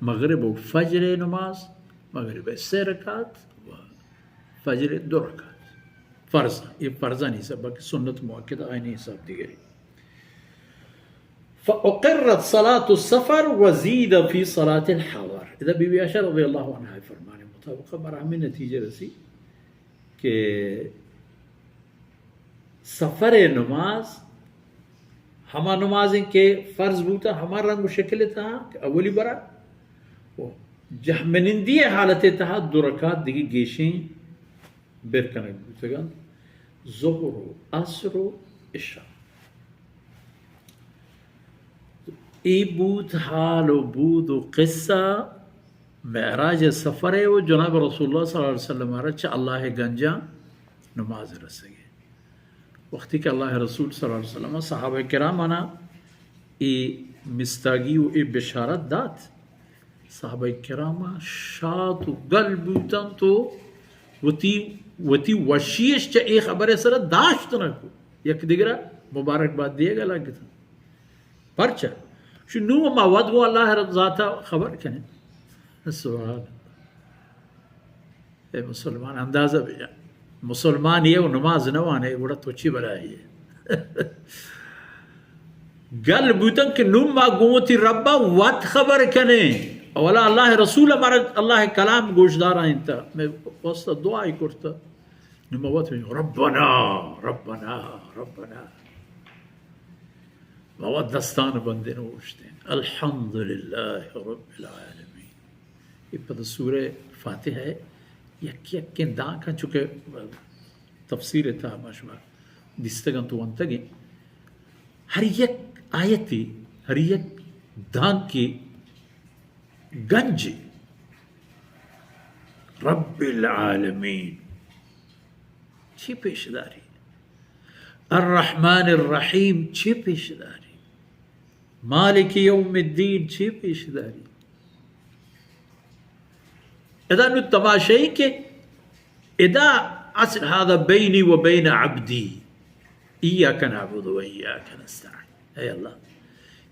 مغرب و فجر نماز، مغرب سے رکعت و فجر دو رکعت۔ فرض، اے فرضانی حساب، باقی سنت مؤکدہ آئینی حساب دیگری۔ فأقرت صلاة السفر وزید فی صلاة الحضر۔ ادا بی بی عائشہ رضی اللہ عنہا فرمانے مطابق ہمارا ہمیں نتیجہ رسی کہ سفر نماز ہما نمازیں کہ فرض بوتا، ہما رنگ و شکل تہا کہ اولی برا و جہمنندی حالت تہا دو رکعت دیگہ گیشیں بر کنگ بوتگ انت، ظہر و عصر و عشاء۔ اے بوت حال و بود و قصہ معراج سفر و جناب رسول اللہ صلی اللہ علیہ وسلم را چہ اللہ گنجاں نماز رسگے۔ وقتی کہ اللہ رسول صلی اللہ علیہ وسلم صحابہ کرامانا اے مستاگی و اے بشارت دات، صحابہ کرام شات و گل بوتنت و وتی، وتی وشیش چہ اے خبر سر داشت نہ کو، یک دگرا مبارک باد دیگا لگتن۔ پرچا؟ شو نو ما وت گو اللہ ذاتا خبر کنیں۔ سبحان اللہ۔ اے مسلمان، اندازہ بجن۔ مسلمان یہ و نماز نوانے، گڑا تو چی بلائی ہے؟ گل بوتن کہ نوں ما گوں وتی ربا وت خبر کنیں۔ اولا اللہ رسول ہمارا اللہ کلام گوش دارا انت۔ میں واسطہ دعائی کرتا۔ نوں ما وت ربنا، ربنا، ربنا۔ ما وت دستان بندیں و گوشتیں، الحمدللہ رب العالمین۔ اے پد سورہ فاتحہ ء یک یکیں دانکاں، چونکہ تفسیر ء تہا ما شما دیستگ انت و ونتگ انت، ہر یک آیتے، ہر یک دانکے گنجے۔ رب العالمین چی پیش داری؟ الرحمن الرحیم چی پیش داری؟ مالک یوم الدین چی پیش داری؟ ادا نو تماشائی کہ ادا اصل هذا بینی و بین عبدی، ایاک نعبد و ایاک نستعین۔ اے اللہ،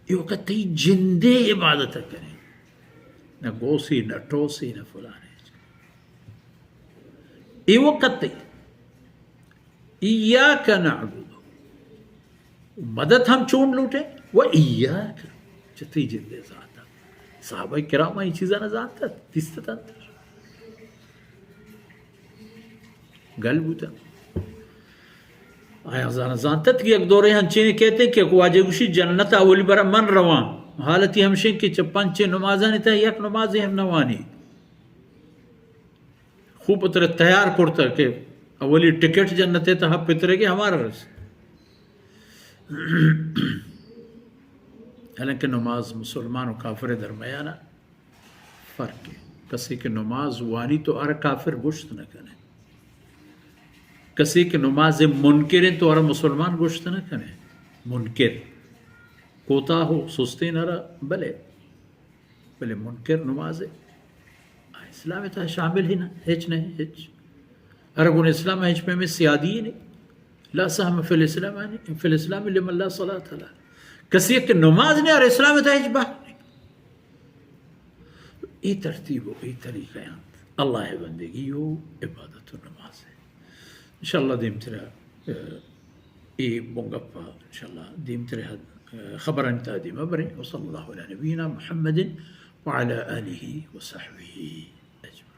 اے وقت تئی جندے عبادت کنیں، نہ گوسی، نہ ٹوسی، نہ فلانے۔ اے وقت تئی ایاک نعبد، مدد ہم چون لوٹے، و ایاک، چہ تئی جندے ذاتا۔ صحابہ کرام اے چیزاں نہ زانتت، دیستت انت۔ گل بوتن۔ آیا زان-، زانتت کہ یک دورے ہنچین کہتے کہ واجہ گوشی جنت اولی برا من رواں۔ حالتی ہمشیں کہ چہ پنچ نمازانی تہا یک نمازے ہم نوانی۔ خوب پتر تیار کرتا کہ اولی ٹکٹ جنت تہا پترے کہ ہمارا رس۔ حالانکہ نماز مسلمان و کافر درمیانا فرق ہے۔ کسی کہ نماز وانی تو ہر کافر گوشت نہ کنے۔ کسی کہ نماز منکر ہیں تو ہر مسلمان گوشت نہ کنے۔ منکر۔ کوتاہ و سستین ہر بلے۔ بلے منکر نماز ء اسلام ء تہا شامل ہی نہ، ہچ نہ، ہچ۔ ارگون اسلام ء ہچ پیمیں سیادی ہی نہیں۔ لا سہم فی الاسلام، فی الاسلام لمن لا صلاۃ لہ۔ کسی کہ نماز نہیں اور اسلام ء تہا ہچ بہر نہیں۔ اے ترتیب و اے طریقہ انت اللہ ء بندگی و عبادت و نماز ء۔ انشاءاللہ دیمترا، اہ، اے بنگپ ء انشاءاللہ دیمترا، اہ، خبرانی تہا دیما بریں۔ وصلی اللہ علی نبینا محمد وعلی آلہ وصحبہ اجمعین۔